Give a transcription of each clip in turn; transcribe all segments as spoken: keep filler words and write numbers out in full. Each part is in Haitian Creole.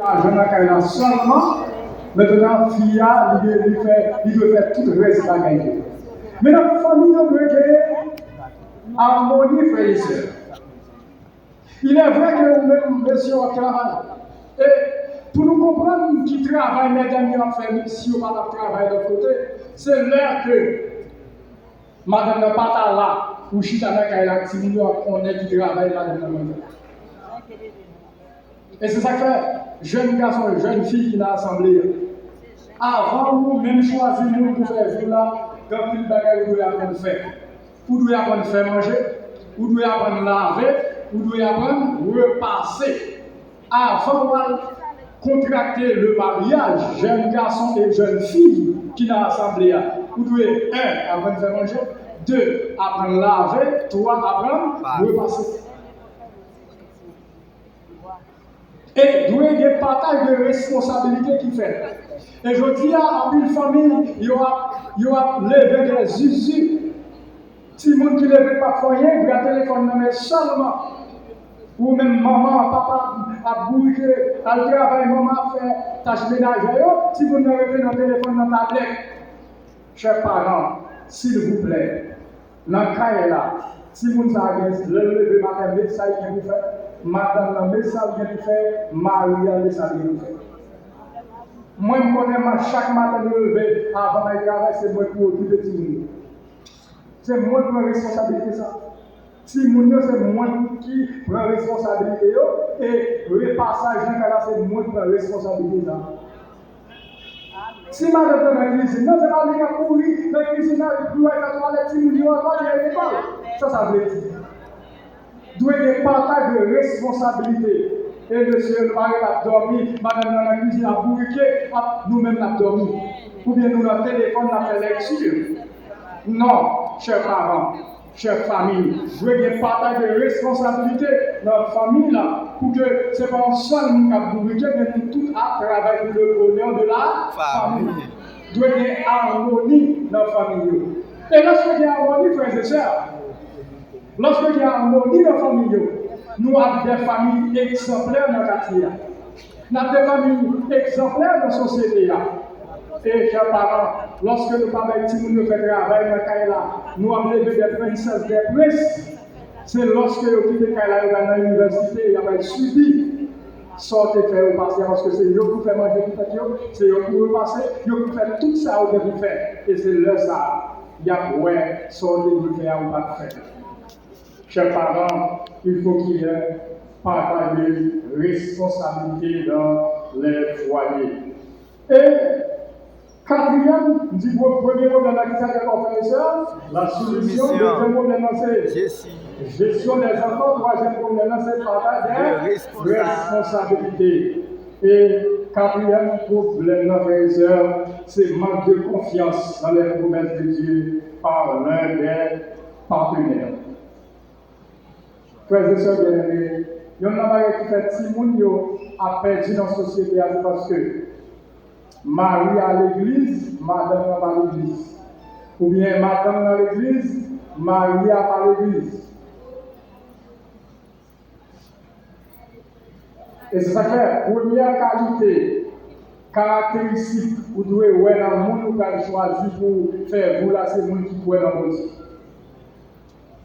lajan nan kay la sèlman, mentnan fi a, li, li, fè, li dwe fè tout rès bagay yo. Men nan fanmi yo dwe gen amoni, frè e sè. Il est vrai ke ou menm, mesye, w ap travay. E pou nou konprann ki travay medam yo ap fè, menm si yo pa t ap travay lòt kote, se lè ke madanm nan pa ta la, ou chita nan kay la ak timoun yo, w ap konnen ki travay madanm nan mande. E se sa k fè, jèn gason, jèn fi ki nan asanble a, avan ou menm chwazi moun pou fè vi w la, gen anpil bagay ou dwe aprann fè. Ou dwe aprann fè manje, ou dwe aprann lave, ou dwe aprann repase. Avan w al kontrakte le maryaj, jèn gason e jèn fi ki nan asanble a, ou dwe, en, aprann fè manje, de, aprann lave, twa, aprann repase. E dwe gen pataj de responsabilite ki fèt. E jodi a, anpil fanmi, yo ap, yo ap leve dè zizi. Timoun ki leve k p ap fè anyen, bra telefòn nan men sèlman. Ou menm manman, papa ap bourike, al travay, manman ap fè tach menajè yo, timoun nan rete nan telefòn nan, tablèt. Chè paran, silvouplè, nan kay la, timoun sa a gen, lè l leve maten, met sa l gen pou fè, madanm nan met sa l gen pou fè, mari a met sa l gen pou fè. Mwen, m konnen, mwen, chak maten nou leve, avan m al travay, se mwen pou okipe timoun yo. Se mwen k pran responsabilite sa. Timoun yo, se mwen ki pran responsabilite yo, e repasaj nan kay la, se mwen k pran responsabilite sa. Si madanm nan nan kizin nan, se pa li k ap kouri nan kizin nan pou al fè twalèt timoun yo ankò, li al lekòl. Sa sa vle di? Dwe gen pataj de responsabilite. E mesye, nou pa ret ap dòmi, madanm nan nan kizin ap bourike, ap, nou menm n ap dòmi. Oubyen nou nan telefòn, n ap fè lèkti. Non, chè paran, chè fanmi, dwe gen pataj de responsabilite nan fanmi la, pou ke se pa yon sèl moun k ap bourike, men nou tout ap travay pou le bonè de la fanmi. Dwe gen amoni nan fanmi yo. E lòske gen amoni, frè e sè, lòske gen amoni nan fanmi yo, nou ap de fanmi egzanplè nan katye a. N ap de fanmi egzanplè nan sosyete a. E chè paran, lòske nou pa bay timoun yo fè travay nan kay la, nou ap leve de prensès, de prens. Se lòske yo kite kay la, yo pral nan inivèsite, y ap al sibi sa w te fè yo pase a, paske se yo ki fè manje pou tèt yo, se yo ki repase, yo ki fè tout sa yo gen pou fè. E se lè sa a, y ap wè sa w te dwe fè a, ou pa t fè. Chè paran, il faut qu'il y ait partage de responsabilité dans les foyers. E katriyèm, m di, pwo-, premye pwoblèm la, ki sa k fè frè e sè? La soumisyon. Soumisyon. Dezyèm pwoblèm nan, se jesyon. Jesyon dè zanfan. Twazyèm pwoblèm nan, se pataj dè responsabilite. E katriyèm pwoblèm nan, frè e sè, se mank de confiance dans les promesses de Dieu par l'un des partenaires. Frè e sè byeneme, yonn nan bagay ki fè timoun yo ap pèdi nan sosyete a, se paske mari a legliz, madanm nan pa legliz. Oubyen madanm nan legliz, mari a pa legliz. E se sa k fè, premyè kalite, karakteristik ou dwe wè nan moun ou pral chwazi pou fè vi w la, se moun ki kwè nan Bondye.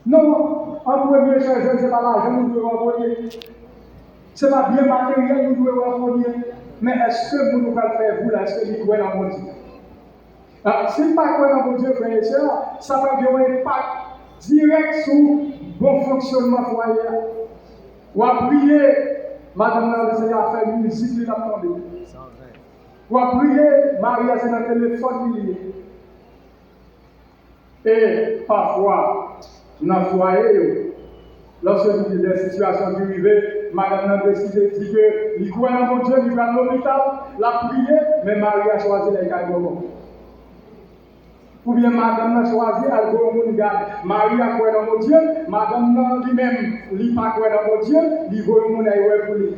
Non, an premye, chè jèn, se pa lajan nou dwe wè an premye. Se pa byen materyèl nou dwe wè an premye. Men èske moun ou pral fè vi w la, èske li kwè nan Bondye? A, si n pa kwè nan Bondye, frè e sè, sa pral gen yon enpak dirèk sou bon fonksyònman fwaye a. W ap priye, madanm nan, Senyè a fè mizik li t ap tande. W ap priye, mari a se nan telefòn li ye. E pafwa, nan fwaye yo, lòske gen de sitiyasyon ki rive, madanm nan deside di ke li kwè nan Bondye, li pral lopital, l ap priye, men mari a chwazi l al kay bòbò. Oubyen madanm nan chwazi al voye yon moun gade. Mari a kwè nan Bondye, madanm nan li menm, li pa kwè nan Bondye, li voye yon moun al wè pou li.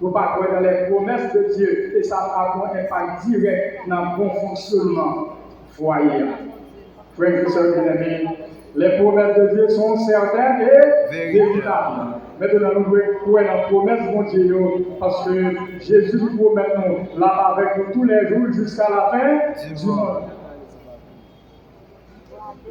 Yo pa kwè dans les promesses de Dieu, e sa ap gen yon enpak dirèk nan bon fonksyònman fwaye a. Frè e sè byeneme, les promesses de Dieu sont certaines et véritables. Mentnan, nou dwe kwè nan pwomès Bondye yo, paske Jezi li pwomèt nou l ap avèk nou toulèjou jiska lafen di mond.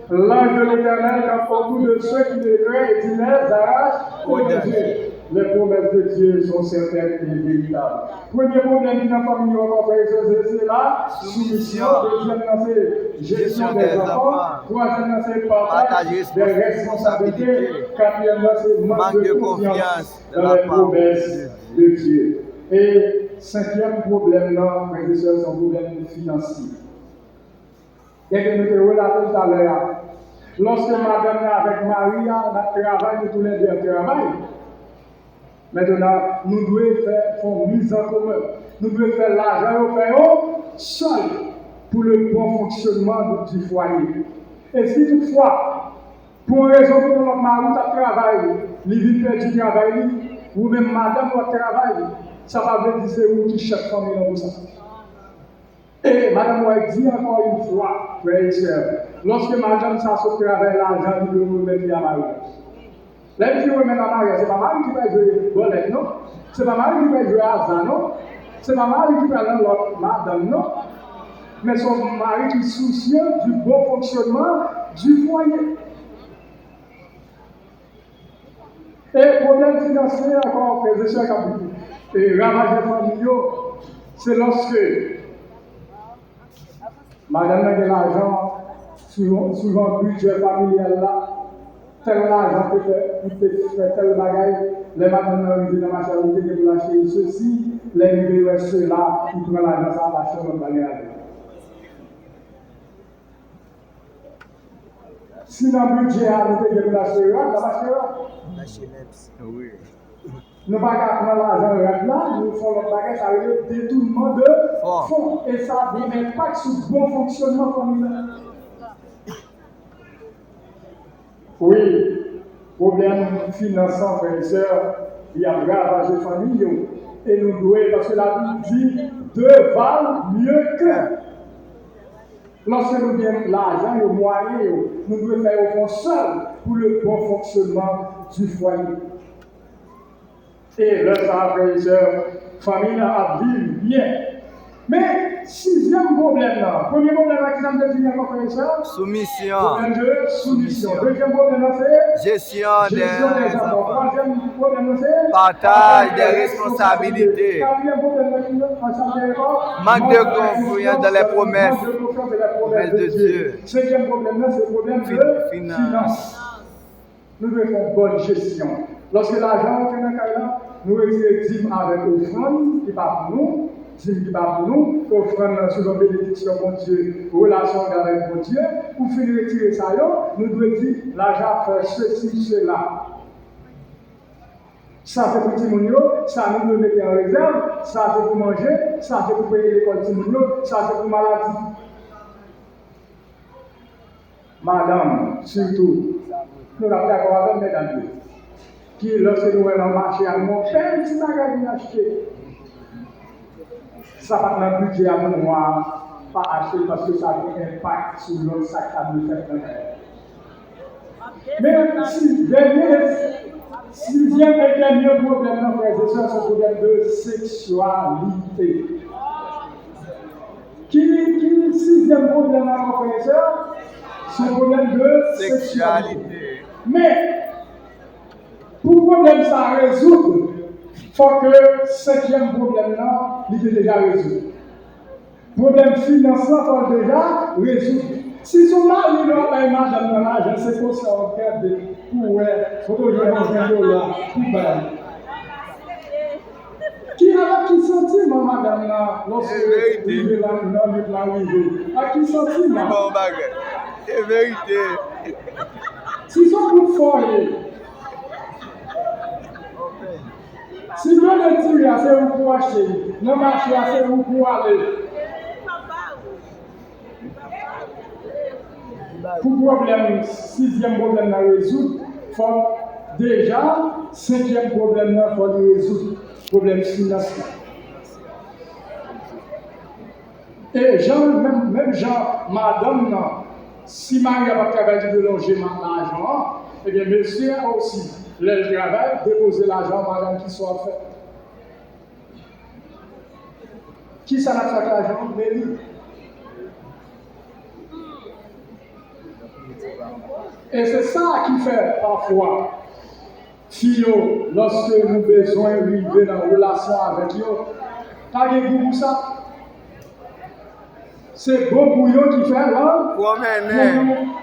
L'ange de l'Éternel campe autour de ceux qui le craignent et qui les arrache au danger. Les promesses de Dieu sont certaines et véritables. Premye pwoblèm ki nan fanmi yo ankò, frè e sè, se, se la soumisyon. Dezyèm nan se jesyon dè zanfan. Twazyèm nan se pataj dè responsablite. Katriyèm nan se mank de konfyans dans les promesses de Dieu. E senkyèm pwoblèm nan, frè e sè, se yon pwoblèm finansye. Gen ke nou te relate l talè a. Lòske madanm nan avèk mari a, n ap travay, nou toulède ap travay. Mentnan, nou dwe fè, fè yon mizankomen. Nou dwe fè lajan yo fè yon sèl pou le bon fonksyonman di fwaye. E si toutfwa, pou yon rezon pou yon lòt, mari w t ap travay, li vin pèdi travay li, ou menm madanm ou ap travay, sa pa vle di se ou ki chèf fanmi lan pou sa. E madanm White di encore une fois, frè e sè, lòske madanm sa sot travay, lajan li dwe remèt li a mari. Lè li fin remèt a mari, se pa mari ki pral jwe bòlèt non. Se pa mari ki pral jwe aza non. Se pa mari ki pral nan lòt madanm non. Men se yon mari ki sousye du bon fonctionnement du foyer. E pwoblèm finansye ankò, frè e sè, k ap, e, ravaje fanmi yo, se lòske madanm nan gen lajan sou yon, sou yon bidjè familyal la, tèl lajan te fè, pou te fè tèl bagay, lè madanm nan rive nan mache a, li te gen pou l achte sesi, lè li rive wè sela, li pran lajan sa, l achte yon lòt bagay avè l. Si nan bidjè a nou te gen pou n achte rad, n ap achte rad. Mache mèbs. Wi. Nou pa ka pran lajan rad la, nou fè yon lòt bagay, sa rele detounman de fon. E sa gen enpak sou bon fonksyonman fanmi nan. Wi, pwoblèm finans lan, frè e sè, li ap ravaje fanmi yo. E nou dwe, paske Labib di, deux valent mieux qu'un. Lòske nou gen lajan yo, mwayen yo, nou dwe fè yo fè yon sèl pou le bon fonctionnement du foyer. E lè sa a, frè e sè, fanmi an ap viv byen. Men, sizyèm pwoblèm nan, premye pwoblèm nan, ki sa m te di ankò, frè e sè? Soumisyon. Pwoblèm de soumisyon. Dezyèm pwoblèm nan, se jesyon dè zanfan. Twazyèm pwoblèm nan, se pataj dè responsabilite. Katriyèm pwoblèm nan, ki sa m te di ankò? Mank de konfyans dans les promesses de Dieu. Senkyèm pwoblèm nan, se pwoblèm de finans. Nou dwe fè yon bòn jesyon. Lòske lajan rantre nan kay la, nou retire dim avèk ofrann ki pa pou nou, dim ki pa pou nou, ofrann nan se yon benediksyon Bondye, relasyon w gen avèk Bondye, ou fin retire sa yo, nou dwe di, lajan ap fè sesi, sela. Sa se pou timoun yo, sa nou dwe mete an rezèv, sa se pou manje, sa se pou peye lekòl timoun yo, sa se pou maladi. Madanm, sitou, nou ap dakò avè m, medam yo, ki lòske nou wè nan mache a, nou wè yon bèl ti bagay vin achte. Sa pa t nan bidjè a pou mwa a, pa achte l paske sa gen enpak sou lòt sa k ta dwe fèt nan kay la. Men si dènye, sizyèm e dènye pwoblèm nan, frè e sè, se yon pwoblèm de seksyalite. Ki, ki sizyèm pwoblèm nan, frè e sè? Se yon pwoblèm de seksyalite. Men, pou pwoblèm sa a rezoud, fòk senkyèm pwoblèm nan, li te deja rezoud. Pwoblèm finans lan, fò l deja rezoud. Si se yon mari lè w ap bay madanm nan lajan, se konsa w ap gade pou w wè, foto jwenn yon ven dola pou bay. Ki, avèk ki santiman madanm nan, lòske rive la, nan lit la rive, ak ki santiman? Bon bagay. Se verite. Si se yon kout fò ye, si dlo retire a, se ou pou achte li. Nan mache a, se ou pou ale. Pou pwoblèm, sizyèm pwoblèm nan rezoud, fòk deja, senkyèm pwoblèm nan, fòk li rezoud. Pwoblèm finans lan. E jan, menm, menm jan madanm nan, si mari a p ap travay, li dwe lonje ma-, lajan an, ebyen, mesye a osi, Lè l travay, depoze lajan an, madanm, kisa w ap fè? Kisa n ap fè ak lajan an? Meli. E se sa ki fè, pafwa, fi yo, lòske nou bezwen rive nan relasyon avèk yo, pa gen gou pou sa. Se bon pou yo ki fè lòv. Pou yo mennen.